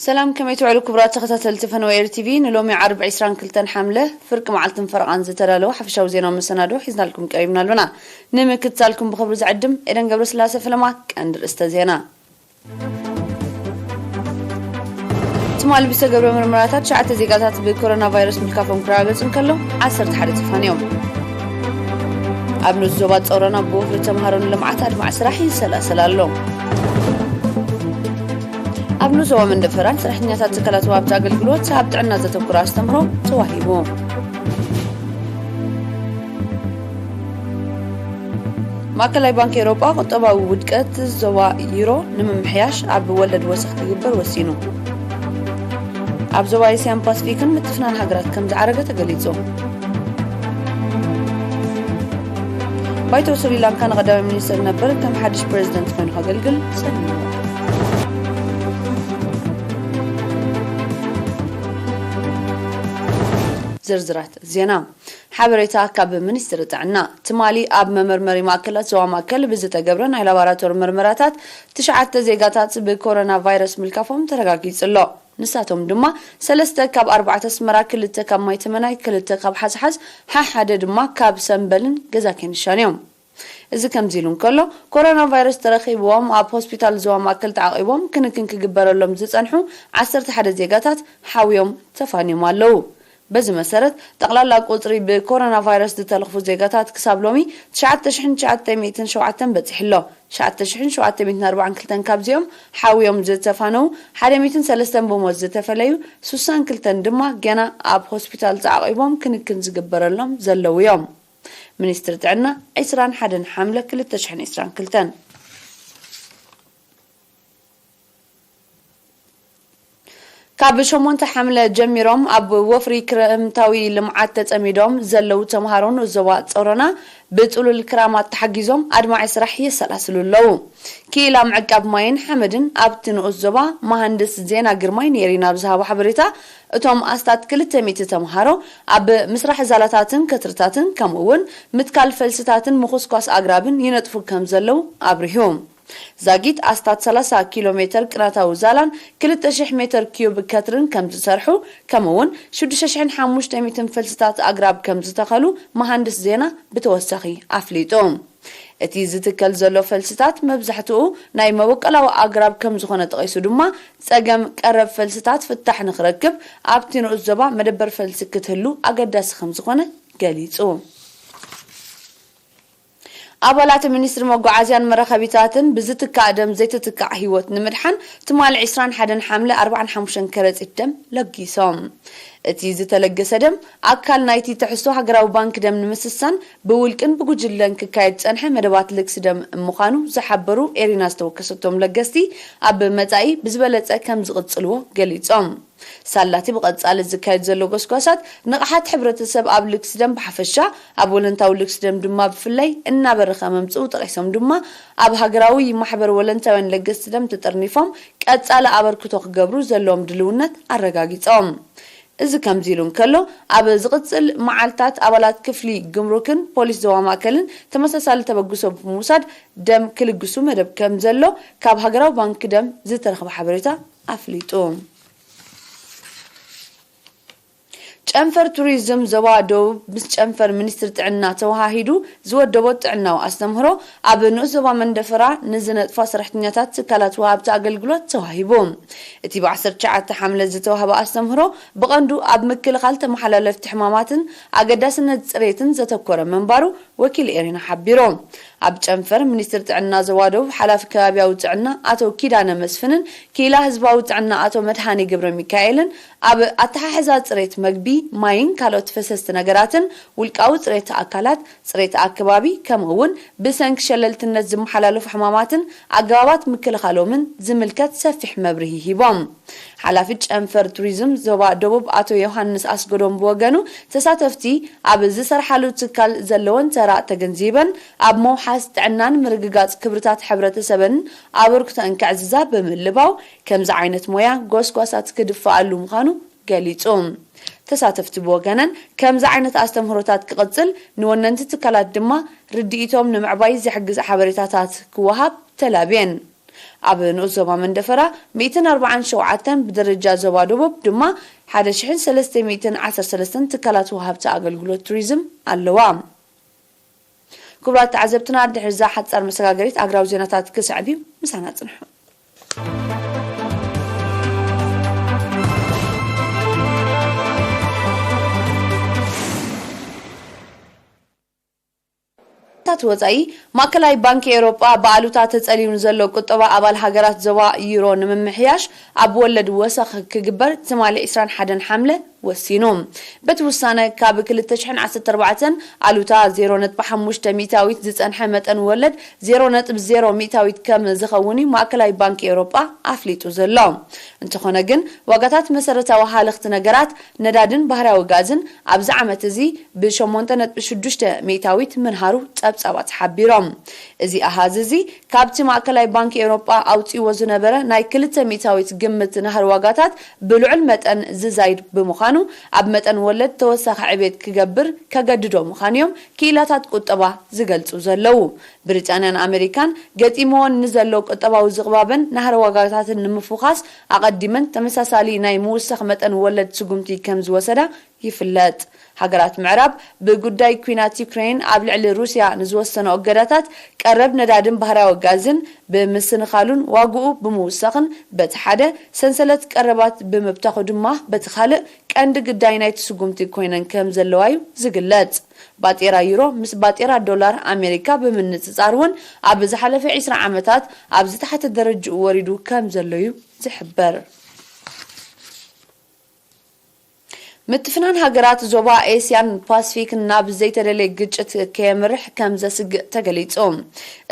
ሰላም፣ ከመይ ትውዕሉ ክቡራት ተኸታተልቲ ፈነወ ኤር ቲቪ? ንሎሚ ዓርቢ ዕስራን ክልተን ሓምለ ፍርቂ መዓልትን ፈረቓን ዝተዳለወ ሓፈሻዊ ዜናዊ መሰናዶ ሒዝናልኩም ቀሪብና ኣሎና። ንምክትታልኩም ብኽብሪ ዝዕድም ኤደን ገብረስላሴ ፈለማ። ቀንዲ ርእስተ ዜና። ትማሊ ብዝተገብረ ምርመራታት ትሽዓተ ዜጋታት ብኮሮና ቫይረስ ምልካፎም ክረጋገጽ እንከሎ፣ ዓሰርተ ሓደ ተፋንዮም። ኣብ ንኡስ ዞባ ጾሮና ብወፍሪ ተምሃሮ ንልምዓት ኣድማዒ ስራሕ ይሰላሰል ኣሎ። ኣብ ንኡስ ዞባ መንደፈራን ሰራሕተኛታት ትካላት ወሃብቲ ኣገልግሎት ኣብ ጥዕና ዘተኩረ ኣስተምህሮ ተዋሂቡ። ማእከላይ ባንክ ኤውሮጳ ቁጠባዊ ውድቀት ዞባ ዩሮ ንምምሕያሽ ኣብ ወለድ ወሰኽ ክግበር ወሲኑ። ኣብ ዞባ ኤስያን ፓስፊክን ምትፍናን ሃገራት ከም ዝዓረገ ተገሊጹ። ባይቶ ስሪላንካ ንቐዳማይ ሚኒስትር ነበር ከም ሓድሽ ፕሬዝደንት ኮይኑ ከገልግል ሰሚሙ። ዝርዝራት ዜና። ሓበሬታ ካብ ሚኒስትሪ ጥዕና። ትማሊ ኣብ መመርመሪ ማእከላት ዞባ ማእከል ብዝተገብረ ናይ ላቦራቶሪ ምርመራታት ትሽዓተ ዜጋታት ብኮሮና ቫይረስ ምልካፎም ተረጋጊጹ ኣሎ። ንሳቶም ድማ ሰለስተ ካብ ኣርባዕተ ኣስመራ፣ ክልተ ካብ ማይ ተመናይ፣ ክልተ ካብ ሓዝሓዝ፣ ሓ ሓደ ድማ ካብ ሰምበልን ገዛ ኬንሻን እዮም። እዚ ከምዚ ኢሉ እንከሎ፣ ኮሮና ቫይረስ ተረኺብዎም ኣብ ሆስፒታል ዞባ ማእከል ተዓቒቦም ክንክን ክግበረሎም ዝጸንሑ ዓሰርተ ሓደ ዜጋታት ሓውዮም ተፋንዮም ኣለዉ። በዚ መሰረት፣ ጠቕላላ ቁጽሪ ብኮሮና ቫይረስ ዝተለኽፉ ዜጋታት ክሳብ ሎሚ ትሽዓተ ሽሕን ትሽዓተ ሚእትን ሸውዓተን በጺሑ ኣሎ። ትሽዓተ ሽሕን ሸውዓተ ሚእትን ኣርባዓን ክልተን ካብዚኦም ሓውዮም ዝተፋነዉ፣ ሓደ ሚእትን ሰለስተን ብሞት ዝተፈለዩ፣ ሱሳን ክልተን ድማ ገና ኣብ ሆስፒታል ተዓቒቦም ክንክን ዝግበረሎም ዘለዉ እዮም። ሚኒስትሪ ጥዕና፣ ዕስራን ሓደን ሓምለ ክልተ ሽሕን ዕስራን ክልተን። ካብ ሸሞንተ ሓምለ ጀሚሮም ኣብ ወፍሪ ክረምታዊ ልምዓት ተጸሚዶም ዘለዉ ተምሃሮ ንኡስ ዞባ ጾሮና ብጽሉል ክራማት ተሓጊዞም ኣድማዒ ስራሕ የሰላስሉ ኣለዉ። ክኢላ ምዕቃብ ማይን ሓመድን ኣብቲ ንኡስ ዞባ መሃንድስ ዜና ግርማይ ንኤሪና ብዝሃቦ ሓበሬታ፣ እቶም ኣስታት ክልተ ሚእቲ ተምሃሮ ኣብ ምስራሕ ዛላታትን ከትርታትን ከምኡ እውን ምትካል ፈልስታትን ምኹስኳስ ኣግራብን ይነጥፉ ከም ዘለዉ ኣብሪሁ። ዛጊት ኣስታት ሰላሳ ኪሎ ሜተር ቅናታዊ ዛላን ክልተ ሽሕ ሜተር ኪዩብ ከትርን ከም ዝሰርሑ፣ ከምኡ እውን ሽዱሽተ ሽሕን ሓሙሽተ ሚእትን ፈልስታት ኣግራብ ከም ዝተኸሉ መሃንድስ ዜና ብተወሳኺ ኣፍሊጡ። እቲ ዝትከል ዘሎ ፈልስታት መብዛሕትኡ ናይ መበቆላዊ ኣግራብ ከም ዝኾነ ጠቒሱ ድማ፣ ጸገም ቀረብ ፈልስታት ፍታሕ ንኽረክብ ኣብቲ ንኡስ ዞባ መደበር ፈልሲ ክትህሉ ኣገዳሲ ከም ዝኾነ ገሊጹ። ኣባላት ሚኒስትሪ መጓዓዝያን መራኸቢታትን ብዝትካእ ደም ዘይትትካእ ህይወት ንምድሓን ትማሊ ዕስራን ሓደን ሓምለ ኣርባዓን ሓሙሽተን ከረጺት ደም ለጊሶም። እቲ ዝተለገሰ ደም ኣካል ናይቲ ትሕዝቶ ሃገራዊ ባንክ ደም ንምስሳን ብውልቅን ብጉጅለን ክካየድ ዝጸንሐ መደባት ልግሲ ደም ምዃኑ ዝሓበሩ ኤሪና ዝተወከሰቶም ለገስቲ፣ ኣብ መጻኢ ብዝበለጸ ከም ዝቕጽልዎ ገሊጾም። ሳላቲ ብቐጻሊ ዝካየድ ዘሎ ጎስጓሳት ንቕሓት ሕብረተሰብ ኣብ ልግሲ ደም ብሓፈሻ፣ ኣብ ወለንታዊ ልግሲ ደም ድማ ብፍላይ እናበረኸ መምጽኡ ጠቒሶም ድማ፣ ኣብ ሃገራዊ ማሕበር ወለንታውያን ለገስቲ ደም ተጠርኒፎም ቀጻሊ ኣበርክቶ ክገብሩ ዘለዎም ድልውነት ኣረጋጊጾም። እዚ ከምዚ ኢሉ እንከሎ፣ ኣብ ዝቕጽል መዓልታት ኣባላት ክፍሊ ግምሩክን ፖሊስ ዞባ ማእከልን ተመሳሳሊ ተበግሶ ብምውሳድ ደም ክልግሱ መደብ ከም ዘሎ ካብ ሃገራዊ ባንክ ደም ዝተረኽበ ሓበሬታ ኣፍሊጡ። ጨንፈር ቱሪዝም ዞባ ደቡብ ምስ ጨንፈር ሚኒስትሪ ጥዕና ተወሃሂዱ ዝወደቦ ጥዕናዊ ኣስተምህሮ ኣብ ንኡስ ዞባ መንደፈራ ንዝነጥፋ ሰራሕተኛታት ትካላት ወሃብቲ ኣገልግሎት ተዋሂቡ። እቲ ብዓሰርተ ትሽዓተ ሓምለ ዝተዋህበ ኣስተምህሮ ብቐንዱ ኣብ ምክልኻል ተመሓላለፍቲ ሕማማትን ኣገዳስነት ጽሬትን ዘተኮረ ምንባሩ ወኪል ኤሪና ሓቢሩ። ኣብ ጨንፈር ሚኒስትሪ ጥዕና ዞባ ደቡብ ሓላፊ ከባቢያዊ ጥዕና ኣቶ ኪዳነ መስፍንን ክኢላ ህዝባዊ ጥዕና ኣቶ መድሃኔ ገብረ ሚካኤልን ኣብ ኣተሓሕዛ ጽሬት መግቢ፣ ማይን ካልኦት ፈሰስቲ ነገራትን ውልቃዊ ጽሬት ኣካላት፣ ጽሬት ኣከባቢ፣ ከምኡ እውን ብሰንኪ ሸለልትነት ዝመሓላለፉ ሕማማትን ኣገባባት ምክልኻሎምን ዝምልከት ሰፊሕ መብርሂ ሂቦም። ሓላፊ ጨንፈር ቱሪዝም ዞባ ደቡብ ኣቶ ዮሃንስ ኣስገዶም ብወገኑ፣ ተሳተፍቲ ኣብ ዝሰርሓሉ ትካል ዘለወን ተራ ተገንዚበን፣ ኣብ ምውሓስ ጥዕናን ምርግጋጽ ክብርታት ሕብረተሰበንን ኣበርክቶኣን ከዕዝዛ ብምልባው፣ ከምዚ ዓይነት ሞያ ጎስጓሳት ክድፈኣሉ ምዃኑ ገሊጹ። ተሳተፍቲ ብወገነን፣ ከምዚ ዓይነት ኣስተምህሮታት ክቕጽል፣ ንወነንቲ ትካላት ድማ ርድኢቶም ንምዕባይ ዝሕግዝ ሓበሬታታት ክወሃብ ተላብየን። ኣብ ንኡስ ዞባ መንደፈራ ሚእትን ኣርባዓን ሸውዓተን፣ ብደረጃ ዞባ ደቡብ ድማ ሓደ ሽሕን ሰለስተ ሚእትን ዓሰርተ ሰለስተን ትካላት ወሃብቲ ኣገልግሎት ቱሪዝም ኣለዋ። ክቡራት ተዓዘብትና፣ ድሕሪ እዛ ሓጻር መሰጋገሪት ኣግራዊ ዜናታት ክስዕብ እዩ። ምሳና ጽንሑ። ታት ወጻኢ፣ ማእከላይ ባንኪ ኤውሮጳ ብኣሉታ ተጸልዩ ንዘሎ ቁጠባ ኣባል ሃገራት ዞባ ዩሮ ንምምሕያሽ፣ ኣብ ወለድ ወሰኽ ክግበር ትማሊ ዕስራን ሓደን ሓምለ ወሲኑ። በቲ ውሳነ፣ ካብ ክልተ ሽሕን ዓሰርተ ኣርባዕተን ኣሉታ ዜሮ ነጥቢ ሓሙሽተ ሚእታዊት ዝጸንሐ መጠን ወለድ ዜሮ ነጥቢ ዜሮ ሚእታዊት ከም ዝኸውን እዩ ማእከላይ ባንኪ ኤውሮጳ ኣፍሊጡ ዘሎ። እንተኾነ ግን፣ ዋጋታት መሰረታዊ ሃለኽቲ ነገራት፣ ነዳድን ባህርያዊ ጋዝን ኣብዚ ዓመት እዚ ብሸሞንተ ነጥቢ ሽዱሽተ ሚእታዊት ምንሃሩ ጸብጻባት ሓቢሮም። እዚ ኣሃዝ እዚ ካብቲ ማእከላይ ባንኪ ኤውሮጳ ኣውጺእዎ ዝነበረ ናይ ክልተ ሚእታዊት ግምት ናህሪ ዋጋታት ብልዑል መጠን ዝዛይድ ብምዃኑ፣ ኣብ መጠን ወለድ ተወሳኺ ዕቤት ክገብር ከገድዶ ምዃኑ እዮም ክኢላታት ቁጠባ ዝገልጹ ዘለዉ። ብሪጣንያን ኣመሪካን ገጢምወን ንዘሎ ቁጠባዊ ዝቕባበን ናህሪ ዋጋታትን ንምፍዃስ፣ ኣቐዲመን ተመሳሳሊ ናይ ምውሳኽ መጠን ወለድ ስጉምቲ ከም ዝወሰዳ ይፍለጥ። ሃገራት ምዕራብ ብጉዳይ ኲናት ዩክሬን ኣብ ልዕሊ ሩስያ ንዝወሰኖ እገዳታት ቀረብ ነዳድን ባህርያዊ ጋዝን ብምስንኻሉን ዋግኡ ብምውሳኽን፣ በቲ ሓደ፣ ሰንሰለት ቀረባት ብምብታኹ ድማ፣ በቲ ካልእ፣ ቀንዲ ግዳይ ናይቲ ስጉምቲ ኮይነን ከም ዘለዋ እዩ ዝግለጽ። ባጤራ ዩሮ ምስ ባጤራ ዶላር ኣሜሪካ ብምንጽጻር እውን፣ ኣብ ዝሓለፈ ዕስራ ዓመታት ኣብ ዝተሓተ ደረጅኡ ወሪዱ ከም ዘሎ እዩ ዝሕበር። ምትፍናን ሃገራት ዞባ ኤስያን ፓስፊክን ናብ ዘይተደለየ ግጭት ከየምርሕ ከም ዘስግእ ተገሊጹ።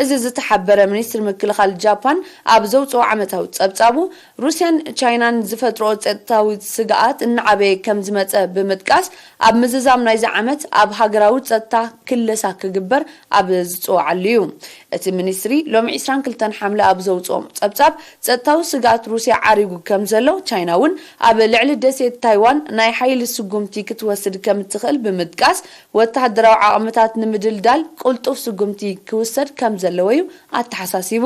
እዚ ዝተሓበረ፣ ሚኒስትሪ ምክልኻል ጃፓን ኣብ ዘውጽኦ ዓመታዊ ጸብጻቡ፣ ሩስያን ቻይናን ዝፈጥርኦ ጸጥታዊ ስግኣት እናዓበየ ከም ዝመጸ ብምጥቃስ፣ ኣብ ምዝዛም ናይዚ ዓመት ኣብ ሃገራዊ ጸጥታ ክለሳ ክግበር ኣብ ዝጽውዓሉ እዩ። እቲ ሚኒስትሪ ሎሚ ዕስራን ክልተን ሓምለ ኣብ ዘውጽኦ ጸብጻብ፣ ጸጥታዊ ስግኣት ሩስያ ዓሪጉ ከም ዘሎ፣ ቻይና እውን ኣብ ልዕሊ ደሴት ታይዋን ናይ ሓይሊ ስጉምቲ ክትወስድ ከም እትኽእል ብምጥቃስ፣ ወተሃደራዊ ዓቕምታት ንምድልዳል ቅልጡፍ ስጉምቲ ክውሰድ ከም ዘለዎ እዩ ኣተሓሳሲቡ።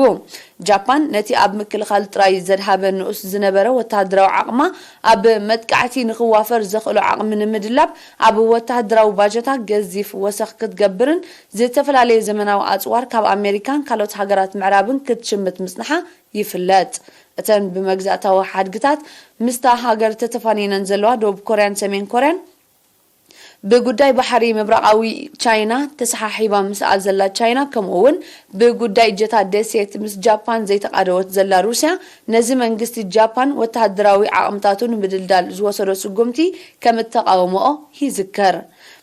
ጃፓን ነቲ ኣብ ምክልኻል ጥራይ ዘድሃበ ንኡስ ዝነበረ ወተሃደራዊ ዓቕማ ኣብ መጥቃዕቲ ንኽዋፈር ዘኽእሎ ዓቕሚ ንምድላብ፣ ኣብ ወተሃደራዊ ባጀታ ገዚፍ ወሰኽ ክትገብርን ዝተፈላለየ ዘመናዊ ኣጽዋር ካብ ኣሜሪካን ካልኦት ሃገራት ምዕራብን ክትሽምት ምጽንሓ ይፍለጥ። እተን ብመግዛእታዊ ሓድግታት ምስታ ሃገር ተተፋኒነን ዘለዋ ደቡብ ኮርያን ሰሜን ኮርያን፣ ብጉዳይ ባሕሪ ምብራቓዊ ቻይና ተሰሓሒባ ምስኣ ዘላ ቻይና፣ ከምኡ እውን ብጉዳይ እጀታት ደሴት ምስ ጃፓን ዘይተቓደወት ዘላ ሩስያ፣ ነዚ መንግስቲ ጃፓን ወተሃደራዊ ዓቕምታቱ ንምድልዳል ዝወሰዶ ስጉምቲ ከም እተቓወመኦ ይዝከር።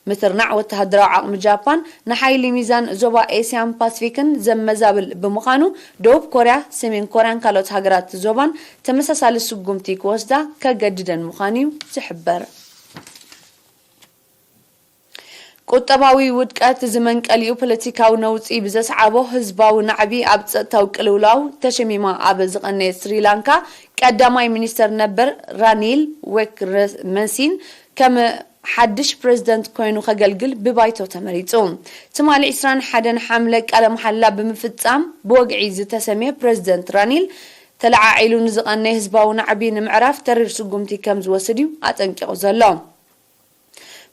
ምትርናዕ ወተሃደራዊ ዓቕሚ ጃፓን ንሓይሊ ሚዛን ዞባ ኤስያን ፓስፊክን ዘመዛብል ብምዃኑ፣ ደቡብ ኮርያ፣ ሰሜን ኮርያን ካልኦት ሃገራት ዞባን ተመሳሳሊ ስጉምቲ ክወስዳ ከገድደን ምዃኑ እዩ ዝሕበር። ቁጠባዊ ውድቀት ዝመንቀሊኡ ፖለቲካዊ ነውጺ ብዘስዓቦ ህዝባዊ ናዕቢ ኣብ ጸጥታዊ ቅልውላው ተሸሚማ ኣብ ዝቐነየት ስሪላንካ፣ ቀዳማይ ሚኒስተር ነበር ራኒል ዊክረመሲንገ ከም ሓድሽ ፕረዚደንት ኮይኑ ከገልግል ብባይቶ ተመሪጹ። ትማሊ ዕስራን ሓደን ሓምለ ቃለ መሓላ ብምፍጻም ብወግዒ ዝተሰምየ ፕረዚደንት ራኒል፣ ተለዓዒሉ ንዝቐነየ ህዝባዊ ናዕቢ ንምዕራፍ ተሪር ስጉምቲ ከም ዝወስድ እዩ ኣጠንቂቑ ዘሎ።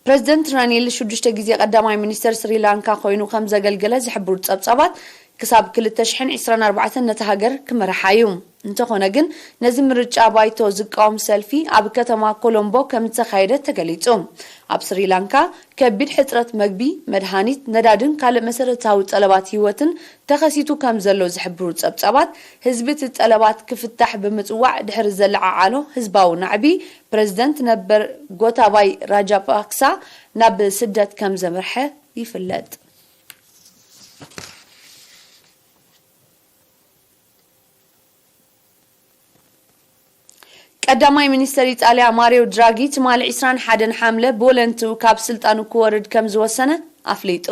ፕረዚደንት ራኒል ሽዱሽተ ግዜ ቀዳማይ ሚኒስተር ስሪላንካ ኮይኑ ከም ዘገልገለ ዝሕብሩ ጸብጻባት፣ ክሳብ ክልተ ሽሕን ዕስራን ኣርባዕተን ነታ ሃገር ክመርሓ እዩ። እንተኾነ ግን፣ ነዚ ምርጫ ባይቶ ዝቃወም ሰልፊ ኣብ ከተማ ኮሎምቦ ከም ዝተኻየደ ተገሊጹ። ኣብ ስሪላንካ፣ ከቢድ ሕጽረት መግቢ፣ መድሃኒት፣ ነዳድን ካልእ መሰረታዊ ጠለባት ህይወትን ተኸሲቱ ከም ዘሎ ዝሕብሩ ጸብጻባት፣ ህዝቢ እቲ ጠለባት ክፍታሕ ብምጽዋዕ ድሕሪ ዘለዓዓሎ ህዝባዊ ናዕቢ፣ ፕረዚደንት ነበር ጎታባይ ራጃፓክሳ ናብ ስደት ከም ዘምርሐ ይፍለጥ። ቀዳማይ ሚኒስተር ኢጣልያ ማሪዮ ድራጊ ትማሊ ዕስራን ሓደን ሓምለ ብወለንትኡ ካብ ስልጣኑ ክወርድ ከም ዝወሰነ ኣፍሊጡ።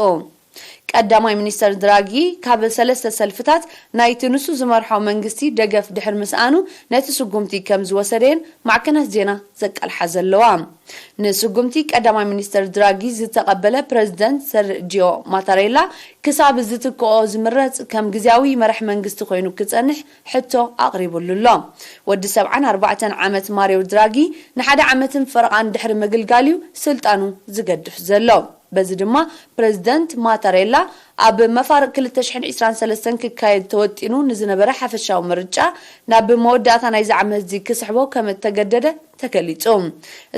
ቀዳማይ ሚኒስተር ድራጊ ካብ ሰለስተ ሰልፍታት ናይቲ ንሱ ዝመርሖ መንግስቲ ደገፍ ድሕር ምስኣኑ ነቲ ስጉምቲ ከም ዝወሰደየን ማዕከናት ዜና ዘቃልሓ ዘለዋ። ንስጉምቲ ቀዳማይ ሚኒስተር ድራጊ ዝተቐበለ ፕረዚደንት ሰርጂዮ ማታሬላ ክሳብ ዝትክኦ ዝምረጽ ከም ግዝያዊ መራሕ መንግስቲ ኮይኑ ክጸንሕ ሕቶ ኣቕሪቡሉ ኣሎ። ወዲ ሰብዓን ኣርባዕተን ዓመት ማሪዮ ድራጊ ንሓደ ዓመትን ፈረቓን ድሕሪ ምግልጋል እዩ ስልጣኑ ዝገድፍ ዘሎ። በዚ ድማ ፕረዚደንት ማታሬላ ኣብ መፋርቕ ክልተ ሽሕን ዕስራን ሰለስተን ክካየድ ተወጢኑ ንዝነበረ ሓፈሻዊ ምርጫ ናብ መወዳእታ ናይዚ ዓመት እዚ ክስሕቦ ከም እተገደደ ተገሊጹ።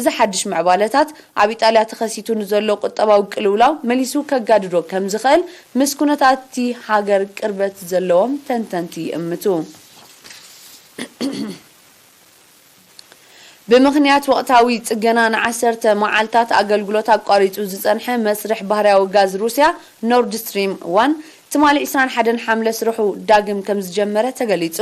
እዚ ሓድሽ ምዕባለታት ኣብ ኢጣልያ ተኸሲቱ ንዘሎ ቁጠባዊ ቅልውላው መሊሱ ከጋድዶ ከም ዝኽእል ምስ ኩነታት እቲ ሃገር ቅርበት ዘለዎም ተንተንቲ ይእምቱ። ብምኽንያት ወቕታዊ ጽገና ንዓሰርተ መዓልታት ኣገልግሎት ኣቋሪጹ ዝጸንሐ መስርሕ ባህርያዊ ጋዝ ሩስያ ኖርድ ስትሪም ዋን ትማሊ ዕስራን ሓደን ሓምለ ስርሑ ዳግም ከም ዝጀመረ ተገሊጹ።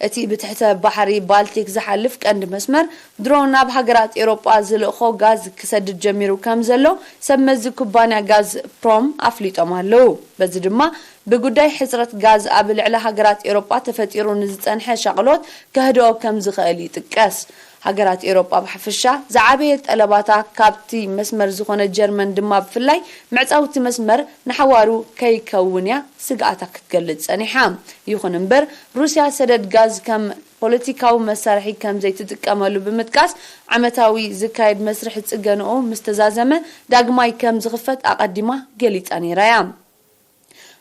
እቲ ብትሕተ ባሕሪ ባልቲክ ዝሓልፍ ቀንዲ መስመር ድሮ ናብ ሃገራት ኤውሮጳ ዝልእኾ ጋዝ ክሰድድ ጀሚሩ ከም ዘሎ ሰብ መዚ ኩባንያ ጋዝ ፕሮም ኣፍሊጦም ኣለዉ። በዚ ድማ ብጉዳይ ሕጽረት ጋዝ ኣብ ልዕሊ ሃገራት ኤውሮጳ ተፈጢሩ ንዝጸንሐ ሻቕሎት ከህድኦ ከም ዝኽእል ይጥቀስ። ሃገራት ኤውሮጳ ብሓፈሻ ዝዓበየ ጠለባታ ካብቲ መስመር ዝኾነ ጀርመን ድማ ብፍላይ መዕጸውቲ መስመር ንሓዋሩ ከይከውን እያ ስግኣታ ክትገልጽ ጸኒሓ። ይኹን እምበር ሩስያ ሰደድ ጋዝ ከም ፖለቲካዊ መሳርሒ ከም ዘይትጥቀመሉ ብምጥቃስ ዓመታዊ ዝካየድ መስርሕ ጽገንኡ ምስ ተዛዘመ ዳግማይ ከም ዝኽፈት ኣቐዲማ ገሊጻ ነይራ እያ።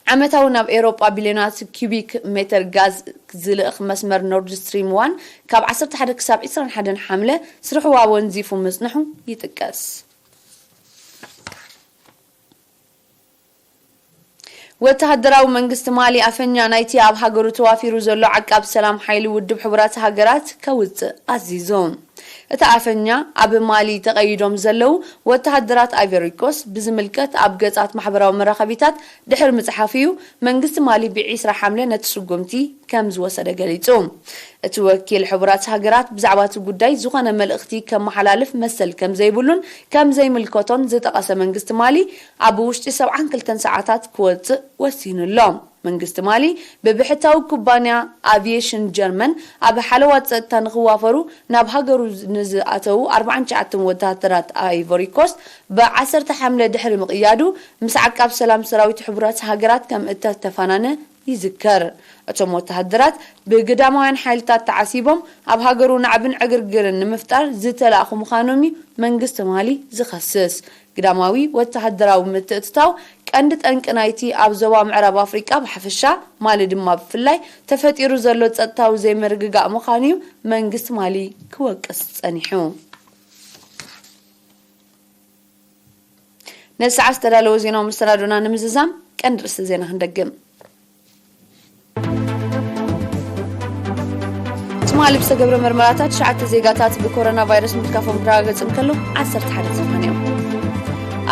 ዓመታዊ ናብ ኤውሮጳ ቢልዮናት ኪዩቢክ ሜተር ጋዝ ዝልእኽ መስመር ኖርድ ስትሪም ዋን ካብ ዓሰርተ ሓደ ክሳብ ዕስራን ሓደን ሓምለ ስርሑ ኣወንዚፉ ምጽንሑ ይጥቀስ። ወተሃደራዊ መንግስቲ ማሊ ኣፈኛ ናይቲ ኣብ ሃገሩ ተዋፊሩ ዘሎ ዓቃብ ሰላም ሓይሊ ውድብ ሕቡራት ሃገራት ከውጽእ ኣዚዙ። እቲ ኣፈኛ ኣብ ማሊ ተቐይዶም ዘለዉ ወተሃደራት ኣይቨሪኮስ ብዝምልከት ኣብ ገጻት ማሕበራዊ መራኸቢታት ድሕሪ ምጽሓፉ እዩ መንግስቲ ማሊ ብዒስራ ሓምለ ነቲ ስጉምቲ ከም ዝወሰደ ገሊጹ። እቲ ወኪል ሕቡራት ሃገራት ብዛዕባ እቲ ጉዳይ ዝኾነ መልእኽቲ ከመሓላልፍ መሰል ከም ዘይብሉን ከም ዘይምልከቶን ዝጠቐሰ መንግስቲ ማሊ ኣብ ውሽጢ ሰብዓን ክልተን ሰዓታት ክወጽእ ወሲኑ ኣሎ። መንግስቲ ማሊ ብብሕታዊ ኩባንያ ኣቪየሽን ጀርመን ኣብ ሓለዋ ጸጥታ ንኽዋፈሩ ናብ ሃገሩ ንዝኣተዉ ኣርባዓን ትሽዓተን ወተሃደራት ኣይቮሪ ኮስት ብዓሰርተ ሓምለ ድሕሪ ምቕያዱ ምስ ዓቃብ ሰላም ሰራዊት ሕቡራት ሃገራት ከም እተተፋናነ ይዝከር። እቶም ወተሃደራት ብግዳማውያን ሓይልታት ተዓሲቦም ኣብ ሃገሩ ናዕብን ዕግርግርን ንምፍጣር ዝተላእኹ ምዃኖም እዩ መንግስቲ ማሊ ዝኸስስ። ግዳማዊ ወተሃደራዊ ምትእትታው ቀንዲ ጠንቂ ናይቲ ኣብ ዞባ ምዕራብ ኣፍሪቃ ብሓፈሻ ማሊ ድማ ብፍላይ ተፈጢሩ ዘሎ ጸጥታዊ ዘይምርግጋእ ምዃኑ እዩ መንግስቲ ማሊ ክወቅስ ጸኒሑ። ነዚ ሰዓት ዝተዳለወ ዜናዊ መሰናዶና ንምዝዛም ቀንዲ ርእሲ ዜና ክንደግም። ትማሊ ብዝተገብረ መርመራታት ትሽዓተ ዜጋታት ብኮሮና ቫይረስ ምትካፎም ክረጋገጽ እንከሎ ዓሰርተ ሓደ ዝፋን እዮም።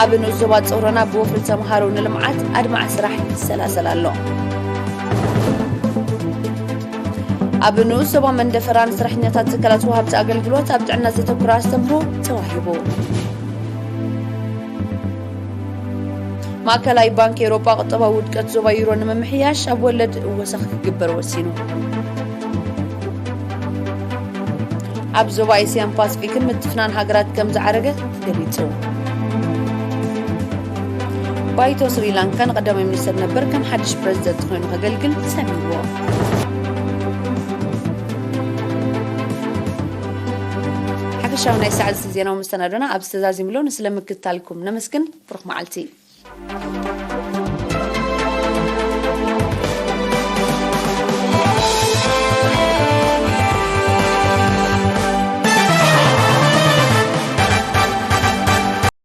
ኣብ ንኡስ ዞባ ጸውሮና ብወፍሪ ተምሃሮ ንልምዓት ኣድማዒ ስራሕ ይሰላሰል ኣሎ። ኣብ ንኡስ ዞባ መንደፈራ ንሰራሕኛታት ትካላት ወሃብቲ ኣገልግሎት ኣብ ጥዕና ዘተኩረ ኣስተምህሮ ተዋሂቡ። ማእከላይ ባንክ ኤውሮጳ ቁጠባዊ ውድቀት ዞባ ዩሮ ንምምሕያሽ ኣብ ወለድ ወሰኽ ክግበር ወሲኑ። ኣብ ዞባ ኤስያን ፓስፊክን ምትፍናን ሃገራት ከም ዝዓረገ ተገሊጹ። ባይቶ ስሪላንካ ንቀዳማይ ሚኒስትር ነበር ከም ሓድሽ ፕረዚደንት ኮይኑ ከገልግል ሰሚዎ። ሓፈሻዊ ናይ ሰዓት ዜናዊ መሰናዶና ኣብ ዝተዛዚምሎ ንስለ ምክትታልኩም ነመስግን። ብሩኽ መዓልቲ።